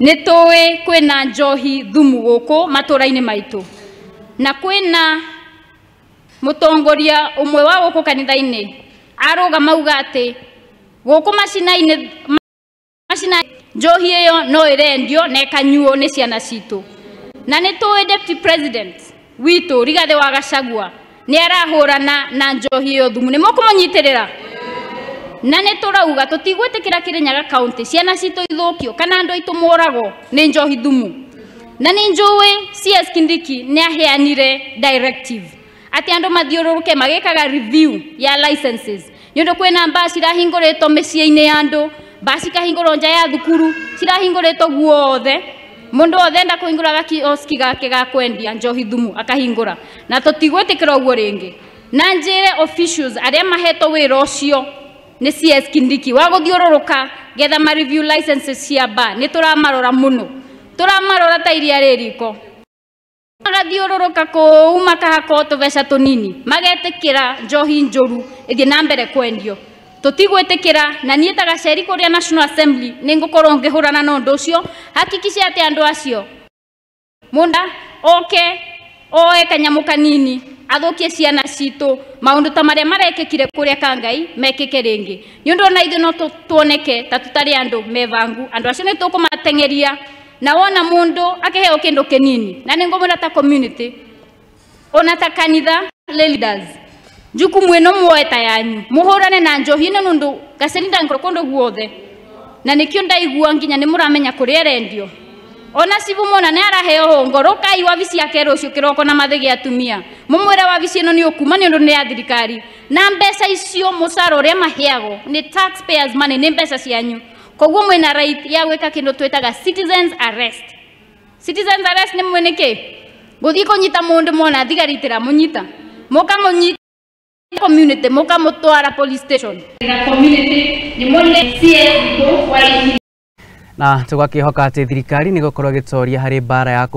Nĩ tũĩ kwĩna njohi thumu gũkũ matũra-inĩ maitũ, na kwĩna mũtongoria ũmwe wa gũkũ kanitha-inĩ arũgama auga atĩ gũkũ macina-inĩ macina njohi ĩyo no ĩrendio na ĩkanyuo nĩ ciana citũ. Na nĩ tũĩ deputy president witũ Rigathĩ wa Gachagua nĩ arahũrana na njohi ĩyo thumu, nĩ mũkũmũnyitĩrĩra? Na nĩ tũrauga tũtigwĩtĩkĩra Kirinyaga County ciana citũ ithũkio kana andũ aitũ moragwo nĩ njohi thumu. Na nĩ njũĩ CS Kindiki nĩ aheanire directive atĩ andũ mathiũrũrũke magĩkaga review ya licenses, nĩ ũndũ kwĩna mbaa cirahingũrĩtwo mĩciĩ-inĩ ya andũ, mbaa cikahingũrwo nja ya thukuru, cirahingũrĩtwo guothe. Mũndũ wothe enda kũhingũra gakioski gake ga kwendia njohi thumu akahingũra, na tũtigwĩtĩkĩra ũguo rĩngĩ. Na njĩre officials arĩa mahetwo wĩra ũcio nĩ CS Kindiki wa gũthiũrũrũka getha ma review licenses cia bar, nĩ tũramarora mũno, tũramarora ta iria rĩ riko. Magathiũrũrũka kũu makahakwo tũbeca tũnini, magetĩkĩra njohi njũru ĩthiĩ na mbere kwendio. Tũtigwĩtĩkĩra, na niĩ ta gaceri kũrĩa National Assembly nĩ ngũkorwo ngĩhũrana na ũndũ ũcio. Hakikisha atĩ andũ acio mũndũ oke oe kanyamũ kanini athũkie ciana citũ, maũndũ ta marĩa marekĩkire kũrĩa Kangai mekĩke rĩngĩ, nĩ ũndũ ona ithuĩ no tuoneke ta tũtarĩ andũ mebangu. Andũ acio nĩ tũkũmateng'eria, na wona mũndũ akĩheo kĩndũ kĩnini, na nĩ ngũmwĩra ta community ona ta kanitha leaders, jukumu ĩno muoe ta yanyu, mũhũrane na njohi ĩno, nũndũ gaceri ndangĩkorwo kũndũ guothe, na nĩkĩo ndaigua nginya nĩ mũramenya kũrĩa ĩrendio. Ona cibu mona nĩ araheo hongo, rũkai wabici yake rũciũ kĩroko na mathĩgĩ atumia, mũmwĩre wabici ĩno nĩ ũkuma nĩ ũndũ nĩ ya thirikari, na mbeca icio mũcara ũrĩa maheagwo nĩ taxpayers money, nĩ mbeca cianyu. Koguo mwĩna right ya gwĩka kĩndũ twĩtaga citizens arrest. Citizens arrest nĩ mwĩ nĩkĩ? Gũthiĩ kũnyita mũndũ mona thigari itiramũnyita, mũkamũnyita community, mũkamũtwara police station. Community nĩ mwone CS witũ wa Na tũgakĩhoka atĩ thirikari nĩ gũkorwo ĩgĩtoria harĩ mbara ya